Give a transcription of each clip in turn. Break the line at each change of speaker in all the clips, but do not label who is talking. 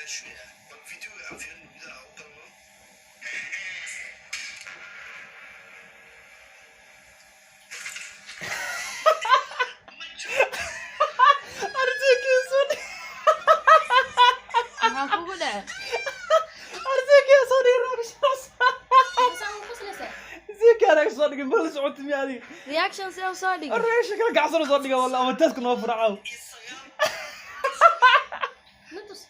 Meeshu yahay bal videoga aan fiirin gudaha u galno.
Arsigiisu.
Maxaa kugu dhacay?
Arsigiisu dhigay reaction.
Maxaa ugu qoslaysaa?
Sii kaa reaction soo dhigay, ma la socotay miya adiga?
Reaction see u soo dhigay?
Reaction kala gacsan soo dhigay wallah, ama taaska noo furacow.
Na tus.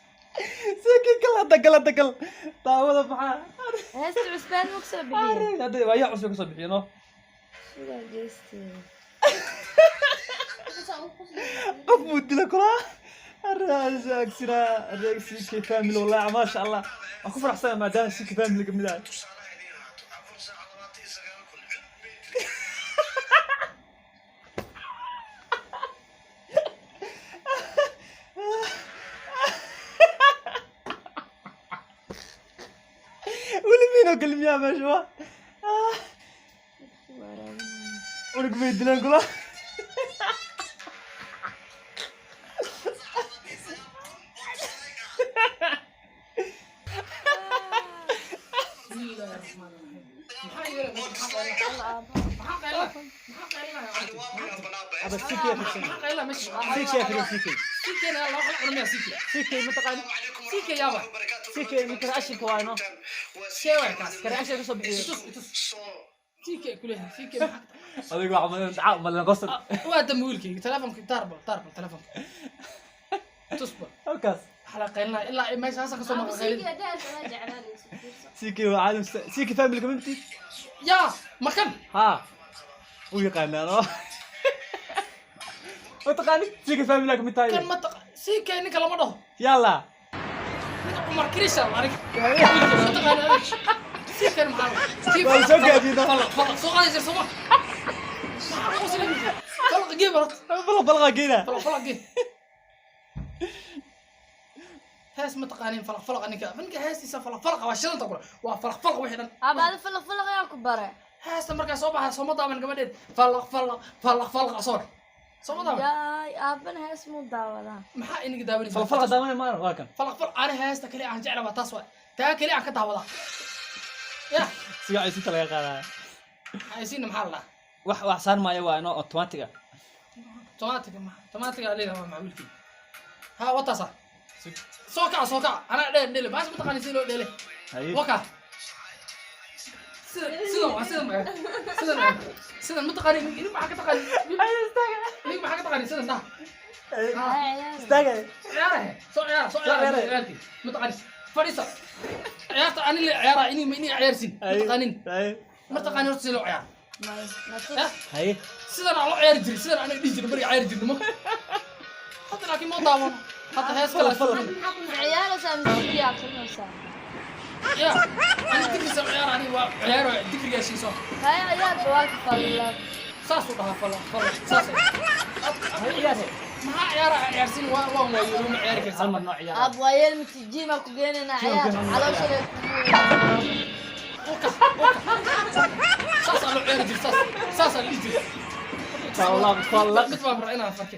Sii kii kala dagal dagal daawada maxaa?
Heesta cusbaan ma kusoo bixiyey?
Hadda waa yaa cusub kasoo bixiyo no.
Sidaa geesteeda. Maxaa ugu qoslaysaa?
Qof buu dila kulaa aragsinaa CK family. Wallahi maasha Allah, waan ku faraxsanahay maadaama CK family kamid ahay.
Tusaalaha idiin ahaato, 4 saac 29,000 cid bay.
Weli miinoo gelmiyaa meesha waa cunug bay dileen kulaa. Aba CK fiirsan, CK fiirsan, CK CK mataqaani? CK ninka reactionka waa no, ka reaction kasoo bixiyo. Adiga waxa malan dhaca malan qosol.
Waa dambe wiilkayga telefonka taarbal taarbal telefonka tusba.
Halkaas.
Waxaa la qaylinaya ilaa ay meesha hasa kasoo
Abu
maqla qaylin.
Siki haddaa waa jeclaanaysa, fiirso.
CK waa caalam, CK family kamid tid.
Yaa makan.
Ha u yaqaanaa no, ma taqaanid CK family kamid tahay?
Kan ma taqa CK ninka lama dhaho.
Yalla.
Ninka Cumar Kirisha aniga wiilkayga ma taqaana adiga CK maxaa kii?
Waa soo gaadiida.
Falaq falaq soo qaadi jir sooma, maxaa lagu qosli? Falaq gee barot.
Balaq balaqa geena.
Falaq falaq gee. Hees ma taqaanin? Falaq falaq ninka heestiisa falaq falaqa waa shidanta kule, waa falaq falaq wixii dhan.
Aba adi falaq falaq ayaa ku bare.
Heesta markaa soo baxa sooma daaban gabadheed falaq falaq falaq falaq soo dheh sooma daaban.
Yaay, aabana hees muu daawadaa?
Maxaa inaga daawanaysa?
Falaq falaqa daawanay maana waa kan.
Falaq falaq ani heesta kaliya aan jecla waa taas, waay taa kaliya aan ka daawadaa ya.
Siga ay sinta laga qaadaa.
Haysiina maxaa la dhahaa?
Wax wax saar maayo, waa inoo automatic ah.
Tomaatiga ma tomaatiga leedahay waa macwiilkii ha wataasa. Soo kaca soo kaca anaa dheel dhele baas ma taqaani si loo dhele.
Haye.
Waka sida sidan waa sidan ma sidan waa sidan ma taqaani inig maxaa ka taqaani? Inig maxaa ka taqaani sidan dah?
Istaaga.
Ciyaarahe soo ciyaara soo ciyaara.
Ciyaarahe.
Ciyaartii ma taqaani, fadhiisa ciyaarta ani la ciyaara inig ma inig ciyaarsin ma taqaanin.
Haye.
Ma taqaani horta si loo ciyaaro?
Na tus.
Ya.
Haye.
Sidan aan loo ciyaari jiray, sidan aniga dhihi jiray beriga ciyaari jirnay ma hadda, laakiin ma daawano hadda hees kale.
Falaq.
Ma ciyaaraysaa mise video akhrinaysaa?
Ya ani dikrisa ciyaar ani waa ciyaaro dikrigaa shiiso.
Haya ciyaarba waa ka falaq.
Saasuu dhahaa falaq falaq saas.
Haye ciyaar.
Maxaa ciyaara ciyaarsin waa waan waayo ma ciyaari
Hal
karsan.
mar noo ciyaar.
Aab waayeel miti jiima ku geenaynaa, ciyaar caloosha leed.
Uka uka saasaa loo ciyaari jiray, saas saasaa la dhihi jiray.
Falaq falaq.
Mid baan rabaa inaan farke.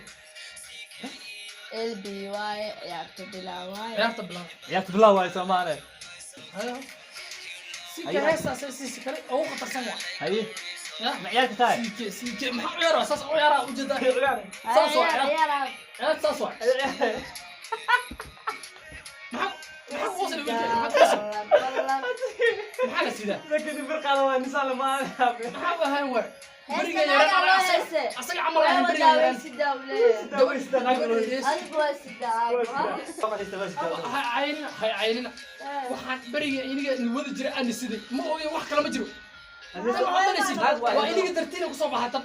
LB waaye, ciyaarta bilaa waaye.
Ciyaarta bilaab.
Ciyaarta bilaw waay Soomaaliya.
Hayo si ka heestaas si kale ugu khatarsan waa.
Haye.
Ya.
Ma ciyaarka tahay?
CK CK maxaa ciyaara saas u ciyaara ujeedaa saas waa
ciyaar
ciyaar.
Ciyaar aab.
Ciyaarta saas waa maxaa maxaa ku qosli wiilka maxaa ku qosli?
Falaq.
Maxaa la sidaa?
Lakini firqada waa nisaan lama.
Maxaa u ahaan waay beriga
Heesta
yaraan
naagaa loo heese.
asaga camal
Waa
ahayn beriga
wadaa way
yaraan.
sidaa u leeyahay. Adigu waa sidaa aab.
Ha caynina ha caynina, waxaan beriga iniga wadi jiray aan siday ma ogin wax kale ma jiro. Tan waxaad danaysid waa iniga dartiina kusoo baxay tan.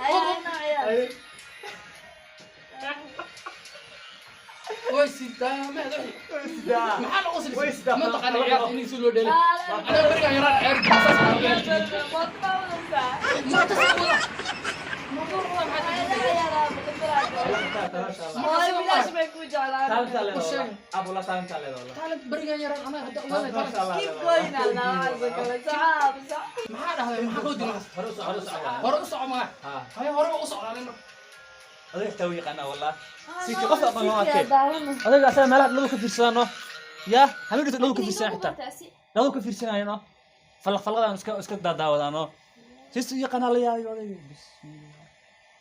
Haya noo ciyaar.
Way sidaa mahad maxaa la
Way
qosli
sidaa.
ma taqaana ciyaarta iniga si loo dheelay aniga beriga yaraan ciyaari jiray saas aan u ciyaari jiray.
Mooto baa wadaysaa.
Mooto saa wada mooto wada maxaa
Hooyo bilaash bay ku jeclaan.
Talent berigan yaraan anaga hadda ogaanay talent.
Keep going Allah azza kale. Saxaab sax.
Maxaa dhahday maxaa koo dila hore u soco maa haye hore u socdaa nin.
Odayga xitaa wuu yaqaanaa wallah. CK qof aqoon loo arkay. Odayga asaga meelaha dhulka ka fiirsadaano. Yaa, hamid dhulka ka fiirsanaya xitaa. Dhulka ka fiirsanayano. Falaq falaqadaan iska daadaawadaano. Sis u yaqaanaa la yaayo odayga. Bismillah.